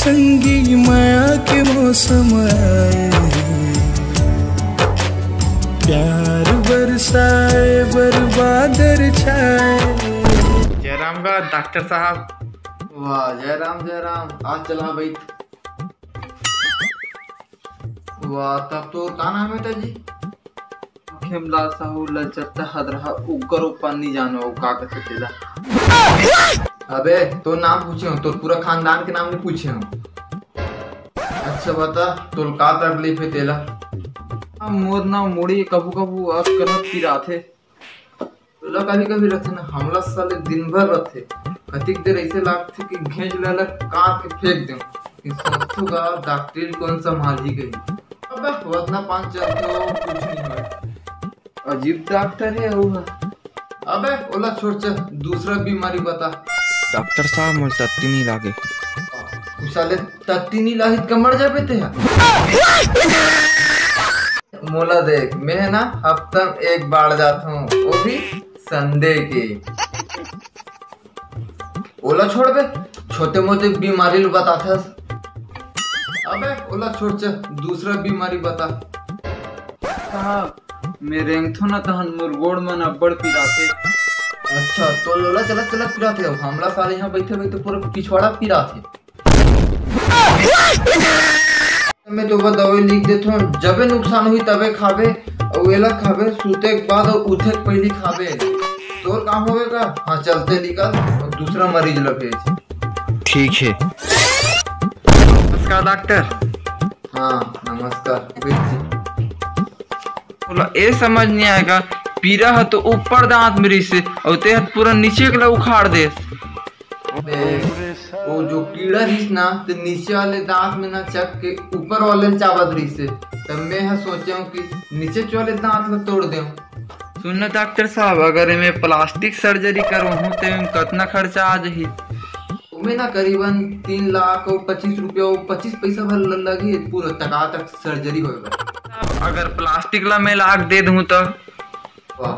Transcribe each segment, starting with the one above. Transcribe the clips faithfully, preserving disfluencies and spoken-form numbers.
संगी मया के मौसम आए, प्यार बरसाए बर बादर छाए। जय राम गा डॉक्टर साहब। वाह, जय राम, जय राम। आ चला बैठ। वाह, तब तोर का नाम हे त जी? खेमलाल साहू, ललचत्ता हदरहा, उग्गर ऊपर नी जानो, अउ का कथे तेला। अबे, तोर नाम पूछे हंव, तोर पूरा खानदान के नाम नी पूछे हंव। अच्छा बता, तोर का तकलीफ हे तेला? अब मोर ना मुड़ी कभू कभू अकरहा पिराथे। तोला कभी कभी रथे ना, हमला साले दिन भर रथे। कतिक देर ऐसे लागथे कि घेंच ले अलग काट के फेंक देंव। कि सोचथो गा, डॉक्टरी कोन संभालही कही। अबे, वतना पान चलथे, वो कुछ नहीं होय। अजीब डॉक्टर हे वो ह। अबे, ओला छोड़, चल, दूसरा बीमारी बता। डॉक्टर साहब, मोला तत्ती नहीं लागे। उ साले तत्ती नहीं लाही त का मर जाबे ते ह। मोला देख, मैं ह ना हफ्ता में एक बार जात हूँ, वो भी संडे के। ओला छोड़ बे, छोटे मोटे बीमारी ल बताथस। अबे ओला छोड़, चल दूसरा बीमारी बता। साहब, मैं रेंगथो ना तहन मोर गोड़ मन अब्बड़ पिराथे। अच्छा, तो लोला चलत चलत पिराथे, अब हमला साले यहाँ बैठे बैठे पूरा पिछवाड़ा पिराथे। मैं तो बस दवाई लिख देथो, जबे नुकसान होही तबे खाबे, अउ एला खाबे सूते के बाद अउ उठे के पहिली खाबे। तोर काम होगे का? हाँ, चलते निकल अउ दूसरा मरीज ला भेज। ठीक है। नमस्कार डॉक्टर। हाँ, नमस्कार। बैठ जी। तोला ए समझ नहीं आएगा, पीरा ह तो ऊपर दांत में रहिसे, अउ ते ह पूरा नीचे के ला उखाड़ दे। अबे, वो जो कीड़ा रहिस ना, ते नीचे वाले दांत में ना चक के ऊपर वाले ल चाबत रहिसे। तब मैं ह सोचे हूँ कि नीचे वाले दांत ला तोड़ देव। सुन ना डॉक्टर साहब, अगर एमे प्लास्टिक सर्जरी करवाहूँ, ते एमे कतना खर्चा आ जाही? ओमे ना करीबन तीन लाख अउ पच्चीस रुपया, अउ पच्चीस पैसा भर ल-, लगही पूरा टकाटक सर्जरी होए बर। अगर प्लास्टिक ला मैं लाग दे दूँ तो? वाह,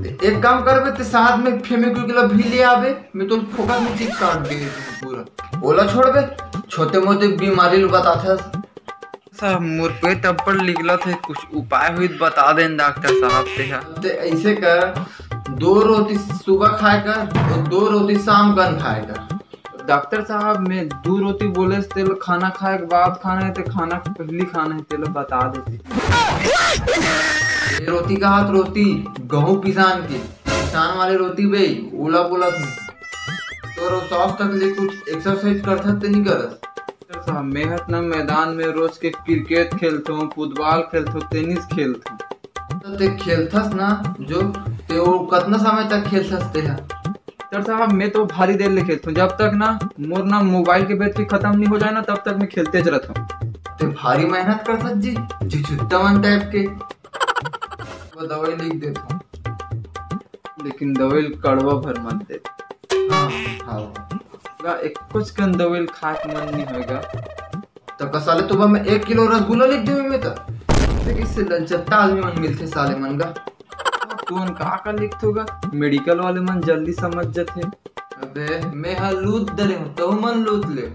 ते एक काम करबे, ते साथ में फेविक्विक ला भी ले आबे, मैं तो फोकट में चिपका दे दूँ पूरा। ओला छोड़बे, छोटे मोटे बीमारी ल बताथस। साहब, मोर पेट अब्बड़ निकलत हे, कुछ उपाय होई त बता देन डॉक्टर साहब ते ह। ते ऐसे कर, दो रोटी सुबह खाए कर अउ दो रोटी शाम कन खाए कर। डॉक्टर साहब, मैं दू रोटी बोले से तेल खाना खाए के बाद खाना है, ते खाना के पहली खाना है, तेल बता देते। ये रोटी का हाथ रोटी, गहूं पिसान के, पिसान वाले रोटी बे, ओला बोलत नहीं। तोर सास तक ले कुछ एक्सरसाइज करथस ते नहीं करस? डॉक्टर साहब, मैं हत ना मैदान में रोज के क्रिकेट खेलथों, फुटबॉल खेलथों, टेनिस खेलथों। तो ते खेलथस ना जो, ते वो कतना समय तक खेलथस ते ह? डॉक्टर साहब, मैं तो भारी देर ले खेलथों, जब तक ना मोर ना मोबाइल के बैटरी खत्म नहीं हो जाए ना, तब तक मैं खेलते ज रहथों। ते भारी मेहनत करथस जी, झुझुत्ता मन टाइप के। वो दवाई लिख देथों। लेकिन दवाई ल कड़वा भर मत दे। हाँ, हाँ। गा, एक कुछ कन दवाई ल खाए के मन नहीं होएगा। तो का साले, तो मैं एक किलो रसगुल्ला लिख देवे मैं तो। ते किससे ललचत्ता आदमी मन मिलथे साले मन गा। तुमन का का लिखथो गा? मेडिकल वाले मन जल्दी समझ जथे। अबे, मैं हा लूट डरे हूँ, तो मन लूट ले।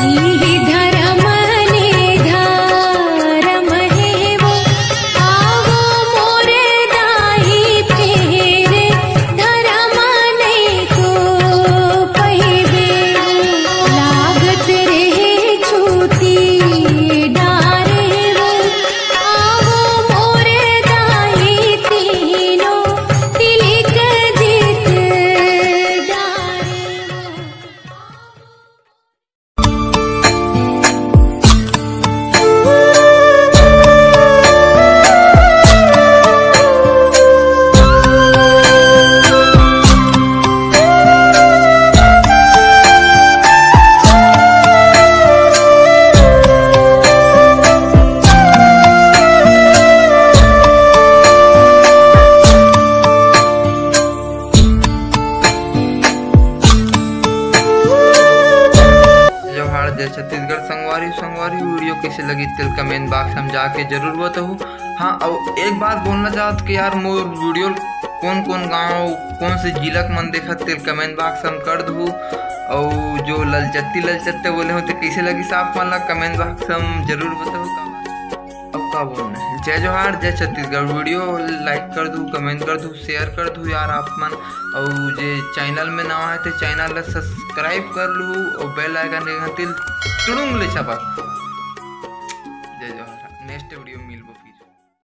इही धरम ले धरम हे वो, आवो मोर दाई फेर धरम नइ तो पहिबे, लागत रहे छूटी डारे वो, आवो मोर दाई तीनों तिलक जीत डारे वो। जोहार, जय छत्तीसगढ़ संगवारी। संगवारी, video कइसे लगिस तेला comment box में जाके जरूर बताहू। हाँ, अउ एक बात बोलना चाहत कि यार, मोर video कोन कोन गांव, कोन से जिला के मन देखत तेला comment box में कर दहू। अउ जो ललचत्ती ललचत्ते बोले हो, ते कइसे लगिस आप मन ला comment box में जरूर बताहू। अब का बोलना हे, जय जोहार, जय छत्तीसगढ़। Video like कर दू, comment कर दू, share कर दू यार आप मन। अउ जे channel में नवा हे ते channel ला subscribe कर लू अउ bell icon के घंटी तुड़ुंग ले छपा। जय जोहार।